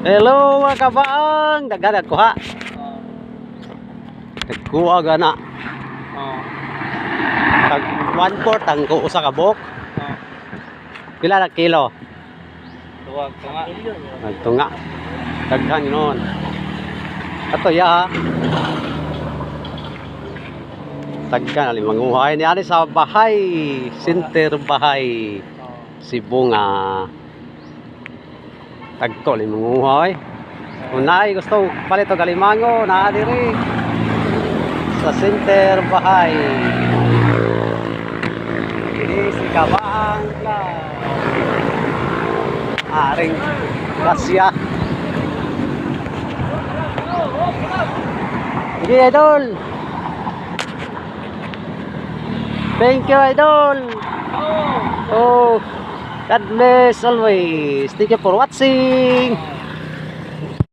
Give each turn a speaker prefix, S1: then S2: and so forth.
S1: Hello, mga kabaang! Daghan kuha. Nagkuha gana. Tag 1/4 ang usa ka buok. Pila na kilo?
S2: Tuwag tunga.
S1: Nagtunga. Daghan noon. Ato ya ha. Daghan alimanguhay ni ani sa bahay, center bahay. Sibunga. Tagko limanguhay. Kung naay gusto palit og alimango, naa diri sa center bahay. Ini si Kabaang Vlog. Aring Kasya. Sige, idol. Thank you, idol. Oh, God bless always. Thank you for watching.